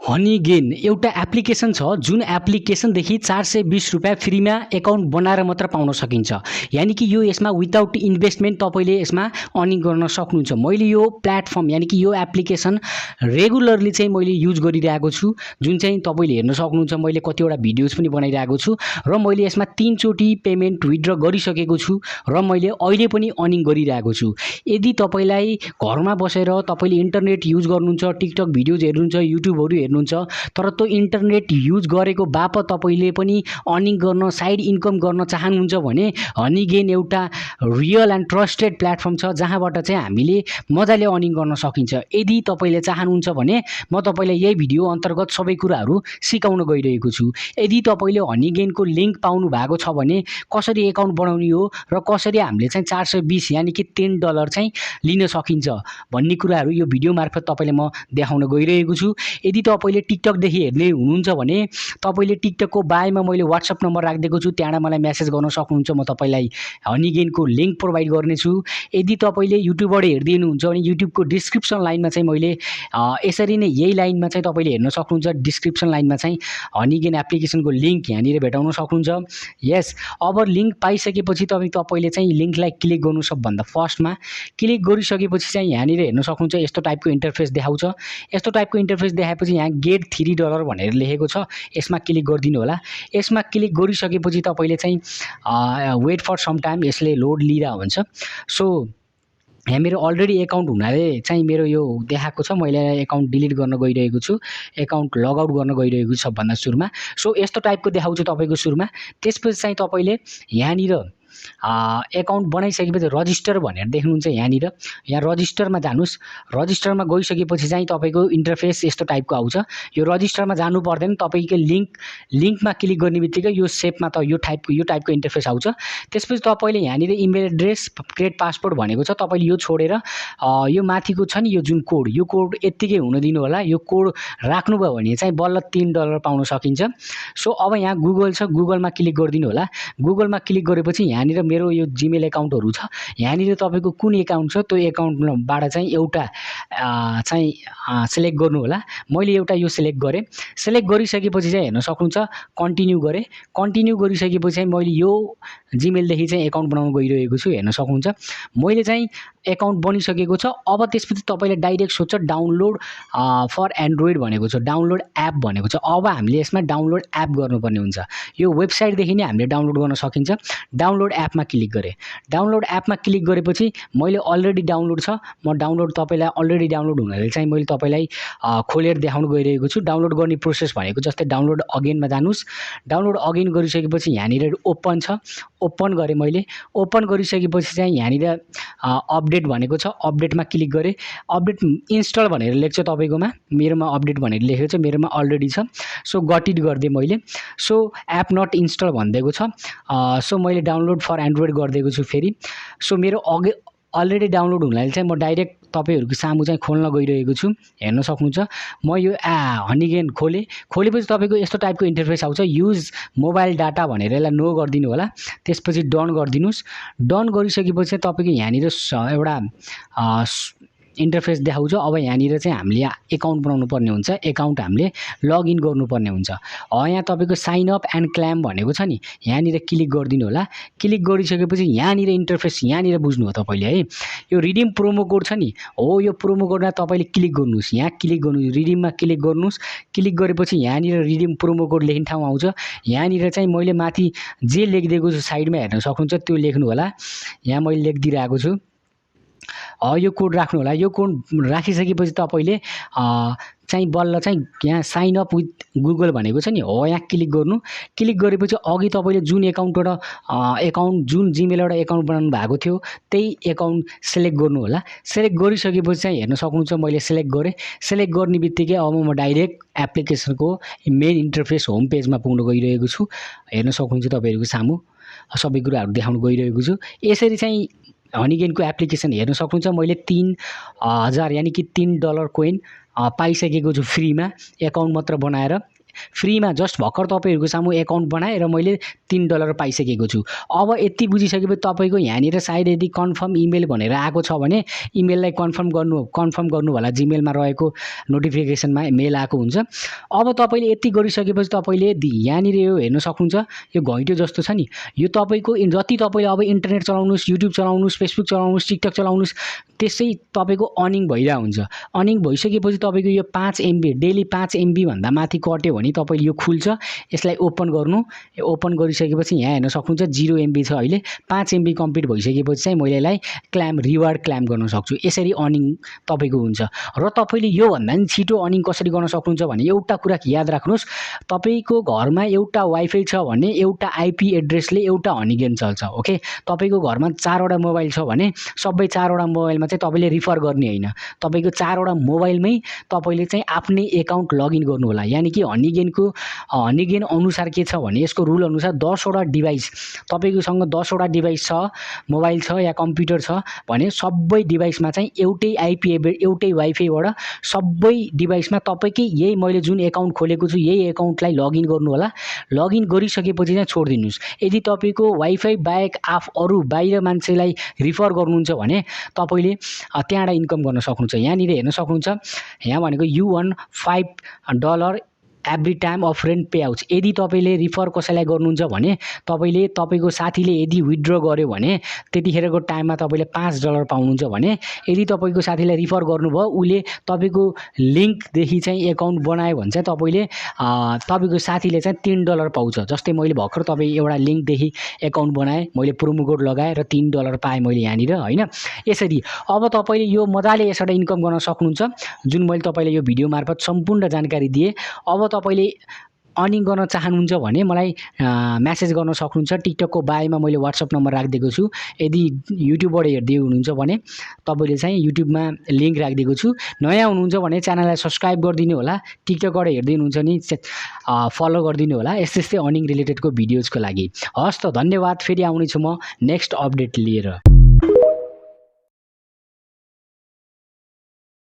Honeygain एउटा application छ जुन एप्लिकेसनदेखि 420 रुपियाँ फ्रीमा एकाउन्ट बनाएर मात्र पाउन सकिन्छ। यानि कि यो यसमा विदाउट इन्भेस्टमेन्ट तपाईँले यसमा अर्निङ गर्न सक्नुहुन्छ। मैले यो प्लेटफर्म यानि कि यो एप्लिकेसन रेगुलरली चाहिँ मैले युज गरिरहेको छु, जुन चाहिँ तपाईँले हेर्न सक्नुहुन्छ। मैले कतिवटा भिडियोज पनि बनाइरहेको छु र मैले यसमा 3 चोटि पेमेन्ट विथड्र गरिसकेको छु र मैले अहिले पनि अर्निङ गरिरहेको छु। यदि तपाईँलाई घरमा बसेर तपाईँले इन्टरनेट युज गर्नुहुन्छ, टिकटक भिडियोज हेर्नुहुन्छ, युट्युबहरू हेर्नुहुन्छ, तर त्यो इन्टरनेट युज गरेको बापत तपाईँले पनि अर्निङ गर्न, साइड इन्कम गर्न चाहनुहुन्छ भने हनीगेन एउटा रियल एन्ड ट्रस्टेड प्लेटफर्म छ, जहाँबाट चाहिँ हामीले मजाले अर्निङ गर्न सकिन्छ। यदि तपाईँले चाहनुहुन्छ भने म तपाईँलाई यही भिडियो अन्तर्गत सबै कुराहरू सिकाउन गइरहेको छु। यदि तपाईँले हनीगेनको लिङ्क पाउनु भएको छ भने कसरी एकाउन्ट बनाउने हो र कसरी हामीले चाहिँ 420 यानि कि $10 चाहिँ लिन सकिन्छ भन्ने कुराहरू यो भिडियो मार्फत तपाईँले म देखाउन गइरहेको छु। यदि तपाईँले टिकटकदेखि हेर्दै हुनुहुन्छ भने तपाईँले टिकटकको बायोमा मैले व्हाट्सएप नम्बर राखिदिएको छु, त्यहाँबाट मलाई मेसेज गर्न सक्नुहुन्छ। म तपाईँलाई हनीगेनको लिङ्क प्रोभाइड गर्नेछु। यदि तपाईँले युट्युबबाट हेर्दै हुनुहुन्छ भने युट्युबको डिस्क्रिप्सन लाइनमा चाहिँ मैले यसरी नै यही लाइनमा चाहिँ तपाईँले हेर्न सक्नुहुन्छ। डिस्क्रिप्सन लाइनमा चाहिँ हनीगेन एप्लिकेसनको लिङ्क यहाँनिर भेटाउन सक्नुहुन्छ। यस, अब लिङ्क पाइसकेपछि तपाईँले चाहिँ लिङ्कलाई क्लिक गर्नु। सबभन्दा फर्स्टमा क्लिक गरिसकेपछि चाहिँ यहाँनिर हेर्न सक्नुहुन्छ यस्तो टाइपको इन्टरफेस देखाउँछ। यस्तो टाइपको इन्टरफेस देखाएपछि यहाँ गेट $3 भनेर लेखेको छ, यसमा क्लिक गरिदिनु होला। यसमा क्लिक गरिसकेपछि तपाईँले चाहिँ वेट फर सम टाइम, यसले लोड लिइरहेको हुन्छ। सो यहाँ मेरो अलरेडी एकाउन्ट हुनाले चाहिँ मेरो यो देखाएको छ। मैले एकाउन्ट डिलिट गर्न गइरहेको छु, एकाउन्ट लगआउट गर्न गइरहेको छु सबभन्दा सुरुमा। सो यस्तो टाइपको देखाउँछ तपाईँको सुरुमा। त्यसपछि चाहिँ तपाईँले यहाँनिर एकाउन्ट बनाइसकेपछि रजिस्टर भनेर देख्नुहुन्छ। यहाँ रजिस्टरमा जानुहोस्। रजिस्टरमा गइसकेपछि चाहिँ तपाईँको इन्टरफेस यस्तो टाइपको आउँछ। यो रजिस्टरमा जानु पर्दैन, तपाईँको लिङ्कमा क्लिक गर्ने बित्तिकै यो सेपमा त यो टाइपको इन्टरफेस आउँछ। त्यसपछि तपाईँले यहाँनिर इमेल एड्रेस, क्रिएट पासपोर्ट भनेको छ, तपाईँले यो छोडेर यो माथिको छ नि यो जुन कोड, यो कोड यत्तिकै हुन दिनु होला। यो कोड राख्नुभयो भने चाहिँ बल्ल $3 पाउन सकिन्छ। सो अब यहाँ गुगल छ, गुगलमा क्लिक गरिदिनु होला। गुगलमा क्लिक गरेपछि यहाँनिर मेरो यो जीमेल एकाउन्टहरू छ। यहाँनिर तपाईँको कुन एकाउन्ट छ त्यो एकाउन्टबाट चाहिँ एउटा चाहिँ सिलेक्ट गर्नु होला। मैले एउटा यो सिलेक्ट गरेँ। सिलेक्ट गरिसकेपछि चाहिँ हेर्न सक्नुहुन्छ कन्टिन्यू गरेँ। कन्टिन्यू गरिसकेपछि चाहिँ मैले यो जीमेलदेखि चाहिँ एकाउन्ट बनाउन गइरहेको छु। हेर्न सक्नुहुन्छ मैले चाहिँ एकाउन्ट बनिसकेको छ। अब त्यसपछि तपाईँले डाइरेक्ट सोध्छ डाउनलोड फर एन्ड्रोइड भनेको छ, डाउनलोड एप भनेको छ। अब हामीले यसमा डाउनलोड एप गर्नुपर्ने हुन्छ। यो वेबसाइटदेखि नै हामीले डाउनलोड गर्न सकिन्छ। डाउनलोड एपमा क्लिक गरेँ। डाउनलोड एपमा क्लिक गरेपछि मैले अलरेडी डाउनलोड छ, म डाउनलोड तपाईँलाई अलरेडी डाउनलोड हुनाले चाहिँ मैले तपाईँलाई खोलेर देखाउन गइरहेको छु। डाउनलोड गर्ने प्रोसेस भनेको जस्तै डाउनलोड अगेनमा जानुहोस्। डाउनलोड अगेन गरिसकेपछि यहाँनिर ओपन छ, ओपन गरेँ मैले। ओपन गरिसकेपछि चाहिँ यहाँनिर अपडेट भनेको छ, अपडेटमा क्लिक गरेँ। अपडेट इन्स्टल भनेर लेख्छ तपाईँकोमा, मेरोमा अपडेट भनेर लेखेको छ, मेरोमा अलरेडी छ। सो गट इट गरिदिएँ मैले। सो एप नट इन्स्टल भनिदिएको छ। सो मैले डाउनलोड फर एन्ड्रोइड गरिदिएको छु फेरि। सो मेरो अलरेडी डाउनलोड हुनाले चाहिँ म डाइरेक्ट तपाईँहरूको सामु चाहिँ खोल्न गइरहेको छु। हेर्न सक्नुहुन्छ म यो हनीगेन खोलेपछि तपाईँको यस्तो टाइपको इन्टरफेस आउँछ। युज मोबाइल डाटा भनेर यसलाई नो गरिदिनु होला। त्यसपछि डन गरिदिनुहोस्। डन गरिसकेपछि चाहिँ तपाईँको यहाँनिर एउटा इन्टरफेस देखाउँछ। अब यहाँनिर चाहिँ हामीले एकाउन्ट बनाउनु पर्ने हुन्छ। एकाउन्ट हामीले लगइन गर्नुपर्ने हुन्छ। यहाँ तपाईँको साइन अप एन्ड क्लेम भनेको छ नि, यहाँनिर क्लिक गरिदिनु होला। क्लिक गरिसकेपछि यहाँनिर इन्टरफेस यहाँनिर बुझ्नु हो तपाईँले है। यो रिडिम प्रोमो कोड छ नि, हो यो प्रोमो कोडमा तपाईँले क्लिक गर्नुहोस्। यहाँ क्लिक गर्नुहोस्, रिडिममा क्लिक गर्नुहोस्। क्लिक गरेपछि यहाँनिर रिडिम प्रोमो कोड लेख्ने ठाउँ आउँछ। यहाँनिर चाहिँ मैले माथि जे लेखिदिएको छु साइडमा हेर्न सक्नुहुन्छ त्यो लेख्नु होला। यहाँ मैले लेखिदिइरहेको छु। यो कोड राख्नु होला। यो कोड राखिसकेपछि तपाईँले चाहिँ बल्ल चाहिँ यहाँ साइन अप विथ गुगल भनेको छ नि, हो यहाँ क्लिक गर्नु। क्लिक गरेपछि अघि तपाईँले जुन एकाउन्ट जुन जिमेलबाट एकाउन्ट बनाउनु भएको थियो त्यही एकाउन्ट सेलेक्ट गर्नु होला। सेलेक्ट गरिसकेपछि चाहिँ हेर्न सक्नुहुन्छ मैले सेलेक्ट गरेँ। सेलेक्ट गर्ने बित्तिकै अब म डाइरेक्ट एप्लिकेसनको मेन इन्टरफेस होम पेजमा पुग्न गइरहेको छु। हेर्न सक्नुहुन्छ तपाईँहरूको सामु सबै कुराहरू देखाउन गइरहेको छु। यसरी चाहिँ हनीगेनको एप्लिकेसन हेर्न सक्नुहुन्छ। मैले 3000 यानि कि $3 कोइन पाइसकेको छु फ्रीमा एकाउन्ट मात्र बनाएर। फ्रीमा जस्ट भर्खर तपाईँहरूको सामु एकाउन्ट बनाएँ र मैले $3 पाइसकेको छु। अब यति बुझिसकेपछि तपाईँको यहाँनिर सायद यदि कन्फर्म इमेल भनेर आएको छ भने इमेललाई कन्फर्म गर्नु होला। जिमेलमा रहेको नोटिफिकेसनमा मेल आएको हुन्छ। अब तपाईँले यति गरिसकेपछि तपाईँले यहाँनिर यो हेर्न सक्नुहुन्छ, यो घैँटो जस्तो छ नि, यो तपाईँको जति तपाईँले अब इन्टरनेट चलाउनुहोस्, युट्युब चलाउनुहोस्, फेसबुक चलाउनुहोस्, टिकटक चलाउनुहोस्, त्यसै तपाईँको अर्निङ भइरहेको हुन्छ। अर्निङ भइसकेपछि तपाईँको यो 5 MB डेली 5 MB भन्दा माथि कट्यो भने तपाईँले यो खुल्छ। यसलाई ओपन गर्नु। ओपन गरिसकेपछि यहाँ हेर्न सक्नुहुन्छ 0 MB छ अहिले। 5 MB कम्प्लिट भइसकेपछि चाहिँ मैले यसलाई रिवार्ड क्लेम गर्न सक्छु। यसरी अर्निङ तपाईँको हुन्छ। र तपाईँले योभन्दा पनि छिटो अर्निङ कसरी गर्न सक्नुहुन्छ भने एउटा कुरा याद राख्नुहोस्, तपाईँको घरमा एउटा वाइफाई छ भने एउटा आइपी एड्रेसले एउटा हनी गेम चल्छ। ओके, तपाईँको घरमा 4वटा मोबाइल छ भने सबै 4वटा मोबाइलमा चाहिँ तपाईँले रिफर गर्ने होइन, तपाईँको 4वटा मोबाइलमै तपाईँले चाहिँ आफ्नै एकाउन्ट लगइन गर्नु होला। यानि कि हनी गेम अनुसार के छ भने यसको रुल अनुसार 10वटा डिभाइस, तपाईँकोसँग 10वटा डिभाइस छ, मोबाइल छ या कम्प्युटर छ भने सबै डिभाइसमा चाहिँ एउटै आइपी एउटै वाइफाईबाट सबै डिभाइसमा तपाईँकै यही मैले जुन एकाउन्ट खोलेको छु यही एकाउन्टलाई लगइन गर्नु होला। लगइन गरिसकेपछि चाहिँ छोडिदिनुहोस्। यदि तपाईँको वाइफाई बाहेक अरू बाहिर मान्छेलाई रिफर गर्नुहुन्छ भने तपाईँले त्यहाँबाट इन्कम गर्न सक्नुहुन्छ। यहाँनिर हेर्न सक्नुहुन्छ, यहाँ भनेको you earn $5 every time of friend pay outs. यदि तपाईँले रिफर कसैलाई गर्नुहुन्छ भने तपाईँले तपाईँको साथीले यदि विथड्र गर्यो भने त्यतिखेरको टाइममा तपाईँले $5 पाउनुहुन्छ भने यदि तपाईँको साथीलाई रिफर गर्नुभयो उसले तपाईँको लिङ्कदेखि चाहिँ एकाउन्ट बनायो भने चाहिँ तपाईँले तपाईँको साथीले चाहिँ $3 पाउँछ। जस्तै मैले भर्खर तपाईँ एउटा लिङ्कदेखि एकाउन्ट बनाएँ, मैले प्रोमो कोड लगाएँ र $3 पाएँ मैले यहाँनिर, होइन। यसरी अब तपाईँले यो मजाले यसबाट इन्कम गर्न सक्नुहुन्छ, जुन मैले तपाईँलाई यो भिडियो मार्फत सम्पूर्ण जानकारी दिएँ। अब तपाईँले अर्निङ गर्न चाहनुहुन्छ भने मलाई म्यासेज गर्न सक्नुहुन्छ। टिकटकको बायोमा मैले WhatsApp नम्बर राखिदिएको छु। यदि युट्युबबाट हेर्दै हुनुहुन्छ भने तपाईँले चाहिँ युट्युबमा लिङ्क राखिदिएको छु। नयाँ हुनुहुन्छ भने च्यानललाई सब्सक्राइब गरिदिनु होला। टिकटकबाट हेर्दै हुनुहुन्छ नि फलो गरिदिनु होला, यस्तै अर्निङ रिलेटेडको भिडियोजको लागि। हस् त, धन्यवाद। फेरि आउनेछु म नेक्स्ट अपडेट लिएर।